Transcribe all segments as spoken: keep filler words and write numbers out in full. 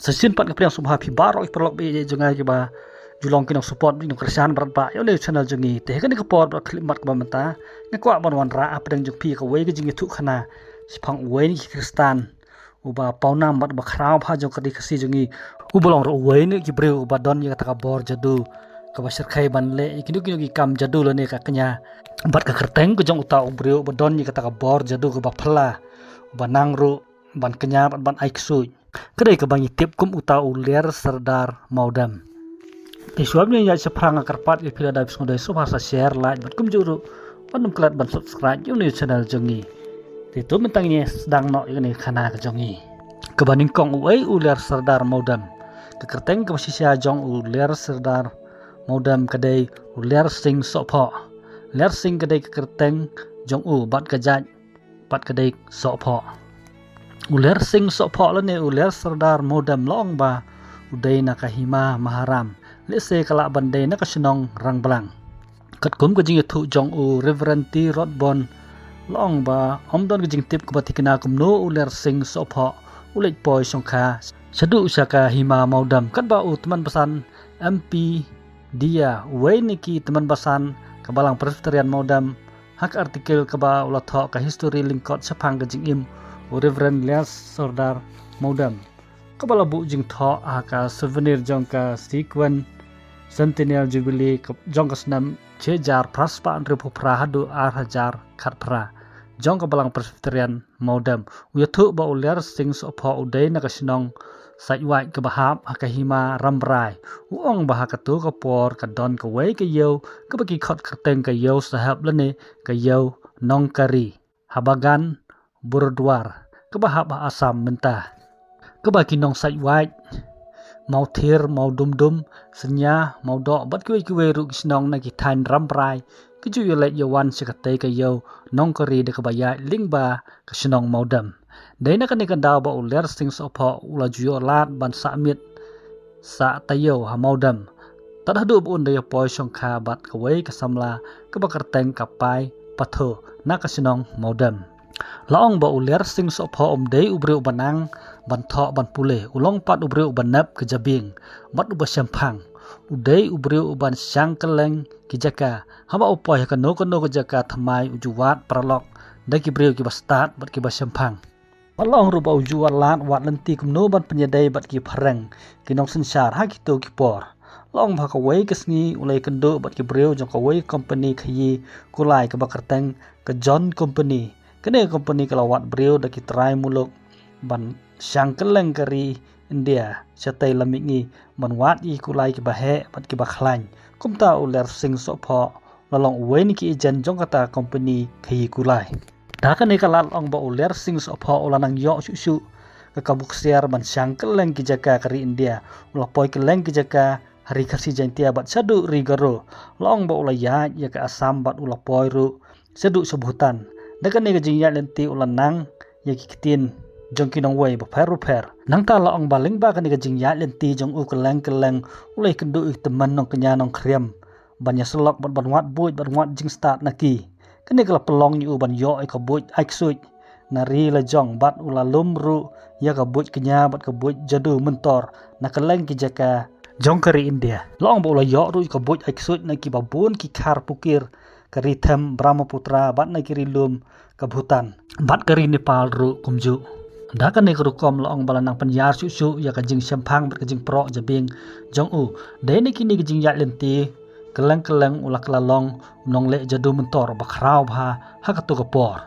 Shisien pat nga pdiang sngewbha phi baroh ki paralok ba ïeit jong nga kiba ju long ki nong support, ki nong kyrshan bad ba ïa une u channel jong ngi. Te ha kane ka por bad khyllipmat kaba mynta nga kwah ban wanrah hapdeng jong phi kawei ka jingïathuhkhana shaphang uwei na ki khristan uba pawnam bad uba khraw bha jong ka ri Khasi jong ngi, uba long ruh uwei na ki briew uba don ïa kata ka bor jadu kaba shyrkhei ban leh ïa kino kino ki kam jadu lane ka kñia. Bad ka kyrteng ka jong uta u briew uba don ïa kata ka bor jadu kaba phylla, uba nang ruh ban kñia bad ban ai ksuid, ka dei kaba ngi tip kum uta u Liar Sardar Mawdem. Te shuwa ban ïaid shaphrang, nga kyrpad ïa phi lada phi sngewdei sngewbha sa share, like bad kumjuh ruh ban ym klet ban subscribe ïa une u channel jong ngi. Te to mynta ngin ïa sdang noh ïa kane ka khana ka jong ngi. Kaba nyngkong, uei u Liar Sardar Mawdem? Ka kyrteng kaba shisha jong u Liar Sardar Mawdem ka dei u Liar Singh Sohphoh. Liar Singh ka dei ka kyrteng jong u bad ka jait pat ka dei Sohphoh. U Liar Singh Sohphoh lane u Liar Sardar Mawdem la ong ba u dei na ka Hima Maharam, lehse ka lah ban dei na ka shnong Rangblang. Katkum ka jingïathuh jong u Reverend T Rodbon, la ong ba ym don ka jingtip kaba thikna kumno u Liar Singh Sohphoh u leit poi shongkha shaduh sha ka Hima Mawdem, katba u tymmen basan M P Dia, uwei na ki tymmen basan ka Balang Presbyterian Mawdem, ha ka article kaba u la thoh ka History Lyngkot shaphang ka jingim u Reverend Liar Sardar Mawdem, kaba la buh jingthoh ha ka souvenir jong ka Sequent Centennial Jubilee ka, jong ka snem shi hajar phra spah hynriewphew phra haduh ar hajar khatphra jong ka Balang Presbyterian Mawdem. U ïathuh ba u Liar Singh Sohphoh u dei na ka shnong Saitwait kaba hap ha ka Hima Rambrai. U ong ba ha kato ka por ka don kawei ka ïew kaba ki khot kyrteng ka Ïew Saheb lane ka Ïew Nongkari ha Bagan Burdwar kaba hap ha Assam mynta, kaba ki nong Saitwait, Mawthir, Mawdumdum, Snia, Mawdoh bad kiwei kiwei ruh ki shnong na ki thaiñ Rambrai ki ju ïaleit ïawan sha katei ka Ïew Nongkari da kaba ïaid lyngba ka shnong Mawdem. Dei na kane ka daw ba u Liar Singh Sohphoh u la ju ïoh lad ban sah miet sah taïew ha Mawdem, tad haduh ba un da ïa poi shongkha bad kawei ka samla kaba kyrteng ka Pai Patho na ka shnong Mawdem. La ong ba u Liar Singh Sohphoh um dei u briew uba nang ban thoh ban pule, u long pat u briew uba nep ka jabieng bad uba shemphang. U dei u briew uban shang kylleng ki jaka, haba u poi ha kano kano ka jaka thymmai u ju wad paralok da ki briew kiba stad bad kiba shemphang. Bad la ong ruh ba u ju wad lad wad lynti kumno ban pynïadei bad ki phareng, ki nongsynshar ha kito ki por. La ong ba ha kawei ka sngi u la ïakynduh bad ki briew jong kawei ka kompani khaïi kulai kaba kyrteng ka John Company. Kane ka kompani ka la wad briew da ki trai muluk ban shang kylleng ka ri India shatei la mihngi ban wad ïa ki kulai kiba heh bad kiba khlaiñ. Kumta u Liar Singh Sohphoh la long uwei na ki agent jong kata ka kompani khaïi kulai. Da kane ka lad la ong ba u Liar Singh Sohphoh u la nang ïoh shuh shuh ka kabu ksiar ban shang kylleng ki jaka ka ri India. U la poi kylleng ki jaka ha ri Khasi Jaiñtia bad shaduh ri Garo. La ong ba u la ïaid ïa ka Assam bad u la poi ruh shaduh sha Bhutan. Da kane ka jingïaid lynti u la nang ïa ki ktien jong ki nongwei bapher bapher. Nangta la ong ba lyngba kane ka jingïaid lynti jong u kylleng kylleng u la ïakynduh ïa ki tymmen nongkñia nongkhriam ban ïasyllok bad ban wad buit bad wad jingstad na ki. Kane ka la pynlong ïa u ban ïoh ïa ka buit ai ksuid na ri la jong bad u la lum ruh ïa ka buit kñia bad ka buit jadu myntor na kylleng ki jaka jong ka ri India. La ong ba u la ïoh ruh ïa ka buit ai ksuid na kiba bun ki khar pukir ka ri them Brahmaputra bad na ki ri lum ka Bhutan bad ka ri Nepal ruh kumjuh. Da kane ka rukom la ong ba la nang pynïar shuh shuh ïa ka jingshemphang bad ka jingproh jabieng jong u. Dei na kine ki jingïaid lynti kylleng kylleng u la kylla long u nongleh jadu myntor ba khraw bha ha kato ka por.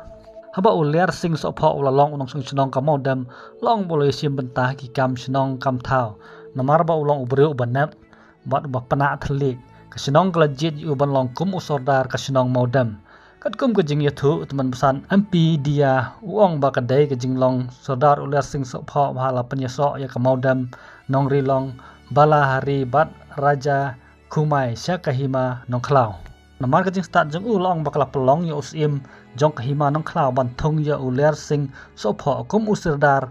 Haba u Liar Singh Sohphoh u la long u nongshong shnong ka Mawdem, la ong ba u la ïashim bynta ha ki kam shnong kam thaw namar ba u long u briew uba nep bad uba pynah thylliej. Ka shnong ka la jied ïa u ban long kum u sordar ka shnong Mawdem. Katkum ka jingïathuh u tymmen basan M P Dia, u ong ba ka dei ka jinglong sordar u Liar Singh Sohphoh ba la pynïasoh ïa ka Mawdem Nongri Long, Balahari bad Raja Khumai sha ka Hima Nongkhlaw. Namar ka jingstad jong u, la ong ba ka la pynlong ïa u syiem jong ka Hima Nongkhlaw ban thung ïa u Liar Singh Sohphoh kum u sordar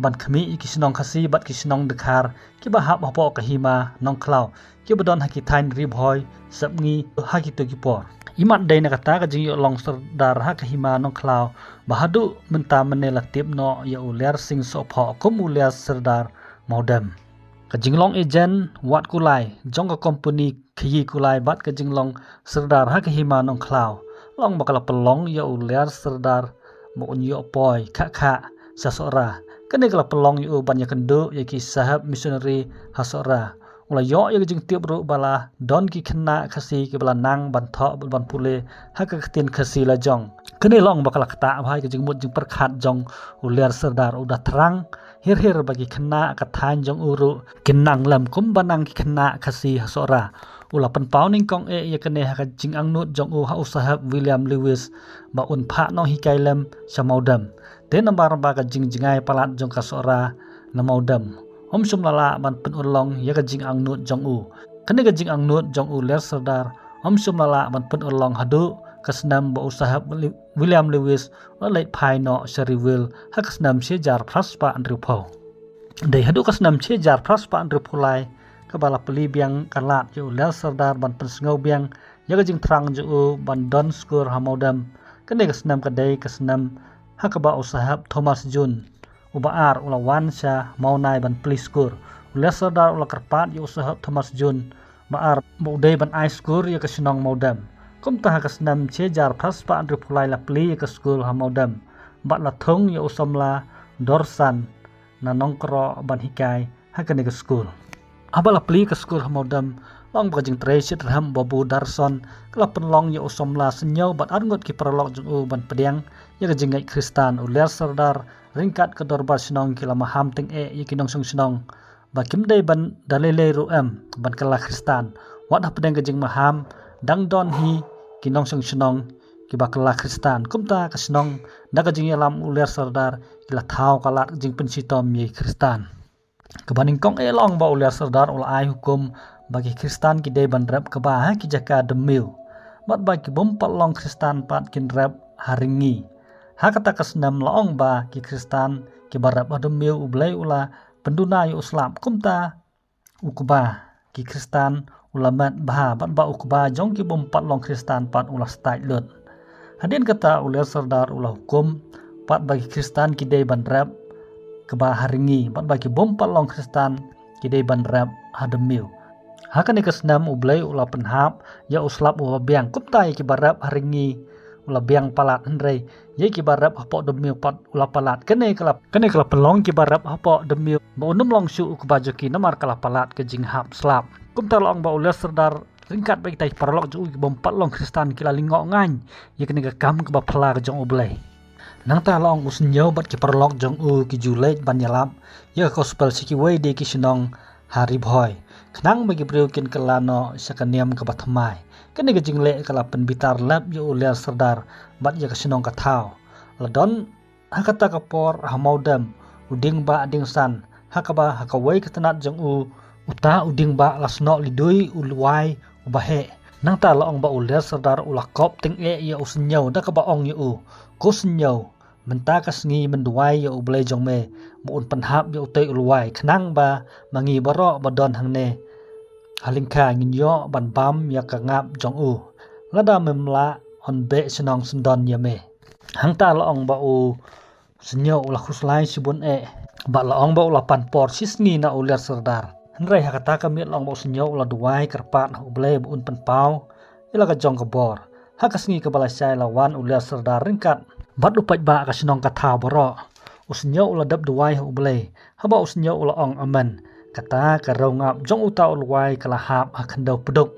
ban khmih ïa ki shnong Khasi bad ki shnong Dkhar kiba hap hapoh ka Hima Nongkhlaw, kiba don ha ki thaiñ Ri Bhoi, Sepngi ha kito ki por. Imat dei na kata ka jingïoh long sordar ha ka Hima Nongkhlaw ba haduh mynta mynne la tip noh ïa u Liar Singh Sohphoh kum u Liar Sardar Mawdem. Ka jinglong ejen wad kulai jong ka kompani khaïi kulai bad ka jinglong sordar ha ka hima Nongkhlaw la ong ba ka la pynlong ïa u Liar Sordar ba un ïoh poi khah khah sha Sohra. Kane ka la pynlong ïa u ban ïakynduh ïa ki saheb missionary ha Sohra. U la ïoh ïa ka jingtip ruh ba la don ki khynnah Khasi kiba la nang ban thoh bad ban pule ha ka ktien Khasi lajong. Kane la ong ba ka la ktah bha ïa ka jingmut jingpyrkhat jong u Liar Sordar, u da thrang hir hir ba ki khynnah ka thaiñ jong u ruh kin nang lem kumba nang ki khynnah Khasi ha Sohra. U la pynpaw nyngkong eh ïa kane ha ka jingangnud jong u ha u saheb William Lewis ba un phah nonghikai lem sha Mawdem. Te namar ba ka jingjngai palat jong ka Sohra na Mawdem, ym shym la lah ban pynurlong ïa ka jingangnud jong u. Kane ka jingangnud jong u Liar Sordar ym shym la lah ban pynurlong haduh ka snem ba u saheb William Lewis u la leit phai noh sha ri Wil ha ka snem shi hajar phra spah hynriewphew. Dei haduh ka snem shi hajar phra spah hynriewphew lai kaba la plie biang ka lad ïa u Liar Sordar ban pynsngew biang ïa ka jingthrang jong u ban don skur ha Mawdem. Kane ka snem ka dei ka snem ha kaba u saheb Thomas June uba ar u la wan sha Mawnai ban plie skur. U Liar Sordar u la kyrpad ïa u saheb Thomas June ba ar ba u dei ban ai skur ïa ka shnong Mawdem. Kumta ha ka snem shi hajar phra spah hynriewphew lai la plie ïa ka skul ha Mawdem bad la thung ïa u samla Dorsan na Nongkroh ban hikai ha kane ka skul. Haba la plie ka skul ha Mawdem, la ong ba ka jingtrei shitrhem Babu Dorsan ka la pynlong ïa u samla Synñiew bad arngut ki paralok jong u ban pdiang ïa ka jingngeit Khristan. U Liar Sordar ryngkat ka dorbar shnong ki la maham tyngeh ïa ki nongshong shnong ba kim dei ban da lei lei ruh em ban kylla Khristan. Wat hapdeng ka jingmaham dang don hi ki nongshong shnong kiba kylla Khristan. Kumta ka shnong da ka jingïalam u Liar Sordar ki la thaw ka lad ka jingpynshitom ïa ki Khristan. Kaba nyngkong eh la ong ba u Liar Sordar u la ai hukum ba ki Khristan ki dei ban rep kba ha ki jaka dymmiw bad ba ki bym pat long Khristan pat kin rep ha ri ngi. Ha kata ka snem la ong ba ki Khristan kiba rep ha dymmiw U Blei u la pynduna ïa u slap. Kumta u kba ki Khristan u la met bha bad ba u kba jong ki bym pat long Khristan pat u la stait lut. Hadien kata u Liar Sordar u la hukum pat ba ki Khristan ki dei ban rep kba ha ri ngi bad ba ki bym pat long Khristan ki dei ban rep ha dymmiw. Ha kane ka snem U Blei u la pynhap ïa u slap uba biang. Kumta ïa kiba rep ha ri ngi u la biang palat, hynrei ïa kiba rep hapoh dymmiw pat u la palat. Kane ka la, kane ka la pynlong kiba rep hapoh dymmiw ba un ym long shuh u kba jong ki namar ka la palat ka jinghap slap. Kumta la ong ba u Liar Sordar ryngkat bad kita ki paralok jong u ki bym pat long Khristan ki la lyngngoh ngaiñ ïa kane ka kam kaba phylla ka jong U Blei. Nangta la ong u Synñiew bad ki paralok jong u ki ju leit ban ïalap ïa ka gospel sha kiwei de ki shnong ha Ri Bhoi, khnang ba ki briew kin kylla noh sha ka niam kaba thymmai. Kane ka jingleh ka la pynbitar lep ïa u Liar Sordar bad ïa ka shnong ka thaw. La don ha kata ka por ha Mawdem u dieng bah dieng san, ha kaba ha kawei ka tnat jong u, uta u dieng bah la snoh lidui u lwai uba heh. Nangta la ong ba u Liar Sordar u la kop tyngeh ïa u Synñiew da kaba ong ïa u, ko Synñiew, mynta ka sngi men duwai ïa U Blei jong me ba un pynhap ïa utei u lwai, khnang ba ma ngi baroh ba don hangne ha lyngkha ngin ïoh ban bam ïa ka ngap jong u. Lada mem lah, yn beh shnong syndon ïa me. Hangta la ong ba u Synñiew u la khuslai shibun eh bad la ong ba u la pan por shisngi na u Liar Sordar. Hynrei ha kata ka miet la ong ba u Synñiew u la duwai kyrpad ha U Blei ba un pynpaw ïa la ka jong ka bor. Ha ka sngi kaba lashai la wan u Liar Sordar ryngkat bad u paidbah ka shnong ka thaw baroh. U Synñiew u la dep duwai ha U Blei. Haba u Synñiew u la ong amen, kata ka rew ngap jong uta u lwai ka la hap ha khyndew pduk.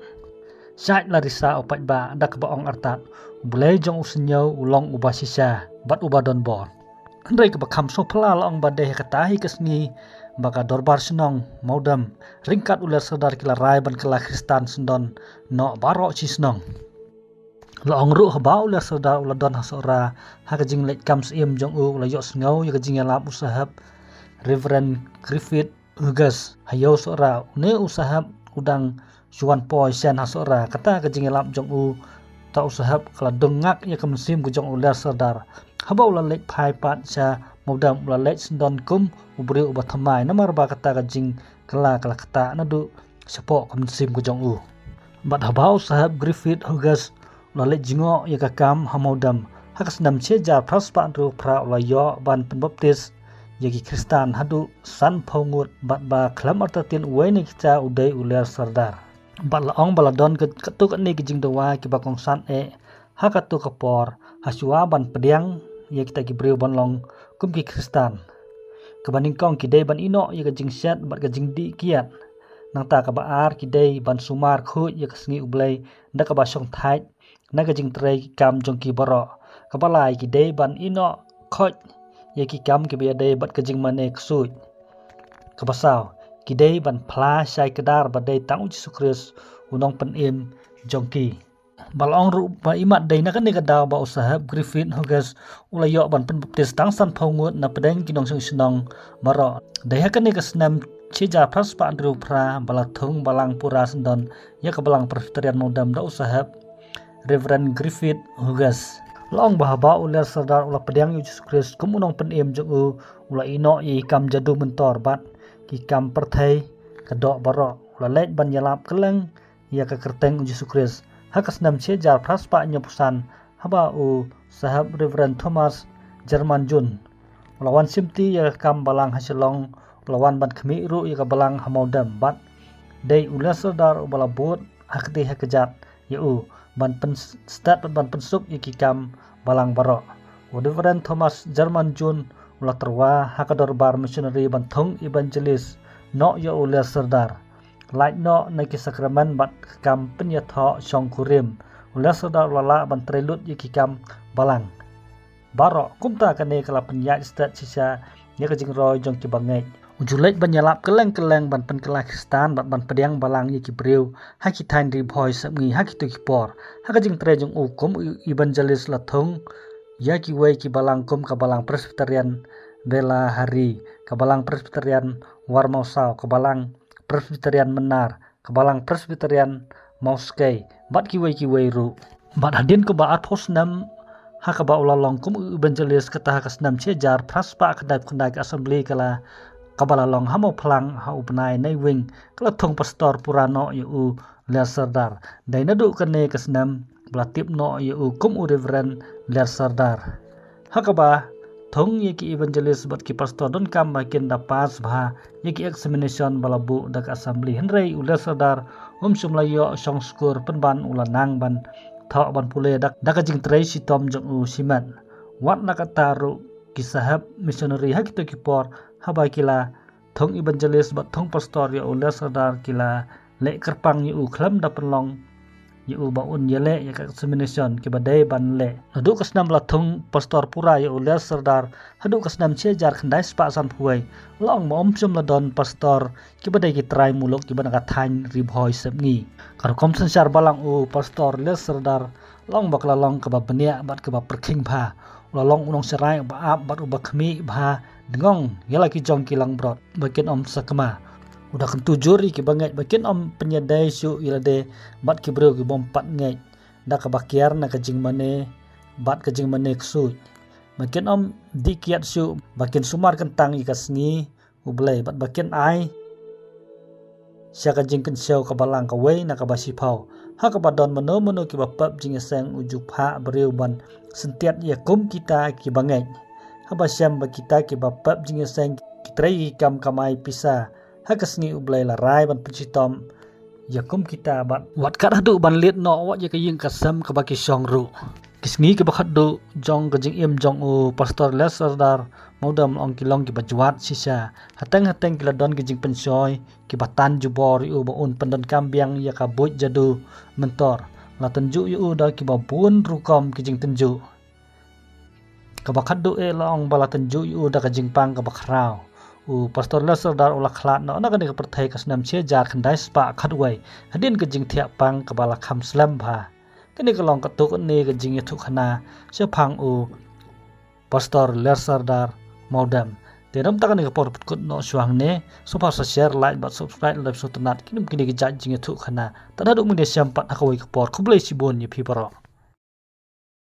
Shait la risa u paidbah da kaba ong artat, U Blei jong u Synñiew u long uba shisha bad uba don bor. Hynrei kaba kham sngewphylla la ong ba dei ha kata hi ka sngi ba ka dorbar shnong Mawdem ryngkat u Liar Sordar ki la rai ban kylla Khristan syndon noh baroh shi shnong. La ong ruh haba u Liar Sordar u la don ha Sohra, ha ka jingleit kam syiem jong u, u la ïohsngew ïa ka jingïalap u saheb Reverend Griffith Hughes ha ïew Sohra. Une u saheb u dang shu wan poi shen ha Sohra. Kata ka jingïalap jong uta u saheb ka la dung ngak ïa ka mynsiem ka jong u Liar Sordar. Haba u la leit phai pat sha Mawdem u la leit syndon kum u briew uba thymmai namar ba kata ka jingkylla ka la ktah naduh shapoh ka mynsiem ka jong u. Bad haba u saheb Griffith Hughes u la leit jngoh ïa ka kam ha Mawdem, ha ka snem shi hajar phra spah hynriew phra u la ïoh ban pynbaptis ïa ki Khristan haduh sanphew ngut, bad ba khlem artatien uwei na kita u dei u Liar Sardar. Bad la ong ba la don ka, katto katne ki jingdawa kiba kongsan eh ha katto ka por, ha shuwa ban pdiang ïa kita ki briew ban long kum ki Khristan. Kaba nyngkong ki dei ban ïehnoh ïa ka jingshet bad ka jingdih kiad. Nangta kaba ar ki dei ban sumar khuid ïa ka sngi U Blei da kaba shongthait na ka jingtrei ki kam jong ki baroh. Kaba lai ki dei ban ïehnoh khuid ïa ki kam kiba ïadei bad ka jingmane ksuid. Kaba saw ki dei ban phla shai kdar ba dei tang U Jisu Khrist u Nongpynim jong ki. Ba la ong ruh ba imat dei na kane ka daw ba u Saheb Griffith Hughes u la ïoh ban pynbaptis tang sanphew ngut na pdeng ki nongshong shnong baroh. Dei ha kane ka snem shi hajar phra spah hynriew phra ba la thung balang pura syndon ïa ka Balang Presbyterian Mawdem da u Saheb Reverend Griffith Hughes. La ong ba haba u Liar Sardar u la pdiang ïa U Jisu Khrist kum u Nongpynim jong u, u la ïehnoh ïa ki kam jadu mentor bad ki kam pyrthei ka doh baroh. U la leit ban ïalap kylleng ïa ka kyrteng U Jisu Khrist ha ka snem shi hajar phra spah hynñiew phew san, haba u Saheb Reverend Thomas German Jun u la wan shimti ïa ka kam balang ha Shillong, u la wan ban khmih ruh ïa ka balang ha Mawdem. Bad dei u Liar Sardar uba la bud ha kti ha kjat ïa u ban pynstet bad ban pynsuk ïa ki kam balang baroh. U Reverend Thomas German Jun u la tyrwa ha ka dorbar missionary ban thung evangelist noh ïa u Liar Sardar. Lait noh na ki sakramen bad ka kam pynïathoh shongkurim, u Liar Sardar u la lah ban trei lut ïa ki kam balang baroh. Kumta kane ka la pynïaid stet shisha ïa ka jingroi jong ki bangeit. U ju leit ban ïalap kylleng kylleng ban pynkylla Khristan bad ban pdiang balang ïa ki briew ha ki thaiñ Ri Bhoi Sepngi ha kito ki por. Ha ka jingtrei jong u kum evangelist la thung ïa kiwei ki balang kum ka Balang Presbyterian Belahari, ka Balang Presbyterian Warmawsaw, ka Balang Presbyterian Mynnar, ka Balang Presbyterian Mawskei bad kiwei kiwei ruh. Bad hadien kaba arphew snem ha kaba u la long kum u evangelist, kata ha ka snem shi hajar phra spah khyndai phew khyndai ka assembly ka la, kaba la long ha Mawphlang ha u bnai Naiwieng ka la thung pastor pura noh ïa u Liar Sardar. Dei naduh kane ka snem ba la tip noh ïa u kum u Reverend Liar Sardar. Ha kaba thung ïa ki evangelist bad ki pastor donkam ba kin da pass bha ïa ki examination ba la buh da ka assembly. Hynrei u Liar Sardar um shym la ïoh shong skur pynban, u la nang ban thoh ban pule da, da ka jingtrei shitom jong u shimet. Wat la katta ruh ki saheb missionary ha kito ki por haba ki la thung evangelist bad thung pastor ïa u Liar Sardar ki la leh kyrpang ïa u khlem da pynlong ïa u ba un ïaleh ïa ka examination kiba dei ban leh. Naduh ka snem ba la thung pastor pura ïa u Liar Sardar haduh ka snem shi hajar khyndai spah sanphew wei, la ong ba um shym la don pastor kiba dei ki trai muluk kiba na ka thaiñ Ri Bhoi Sepngi. Ka rukom synshar balang u pastor Liar Sardar la ong ba ka la long kaba bniah bad kaba pyrkhing bha. U la long u nongsharai uba ap bad uba khmih bha dngong ïa la ki jong ki langbrot ba kin ym sakma. U da kyntu jur ïa ki bangeit ba kin ym pynïadei shuh ïa lade bad ki briew ki bym pat ngeit da kaba kiar na ka jingmane bad ka jingmane ksuid. Ba kin ym dih kiad shuh, ba kin sumar kyntang ïa ka sngi U Blei bad ba kin ai sha ka jingkynshew ka balang kawei na kaba shiphew. Ha kaba don mano mano kiba pep jingïaseng u ju phah briew ban syntiat ïa kum kita ki bangeit. Haba shem ba kita kiba pep jingïaseng ki trei ki kam kamai pisa ha ka sngi U Blei, la rai ban pynshitom ïa kum kita bad wat kat haduh ban leit noh wat ïa ka ïing ka sem kaba ki shong ruh. Ki sngi kiba khatduh jong ka jingim jong u Pastor Liar Sardar Mawdem la ong ki long kiba jwat shisha. Hateng hateng ki la don ki jingpynshoi kiba tan jubor ïa u ba un pyndonkam biang ïa ka buit jadu mentor. La tynjuh ïa u da kiba bun rukom ki jingtynjuh. Kaba khatduh eh la ong ba la tynjuh ïa u da ka jingpang kaba khraw. U Pastor Liar Sardar u la khlad noh na kane ka pyrthei ka snem shi hajar khyndai spah khatwei hadien ka jingthiah pang kaba la kham slem bha. Kane ka long katto katne ka jingïathuhkhana shaphang u Pastor Liar Sardar Mawdem. Te ram ta kane ka por pynkut noh shuwa hangne. Sngewbha sa share, like bad subscribe lada phi sngewtynnat ïa kine ki jait jingïathuhkhana. Tad haduh mynta shem pat ha kawei ka por, khublei shibun ïa phi baroh.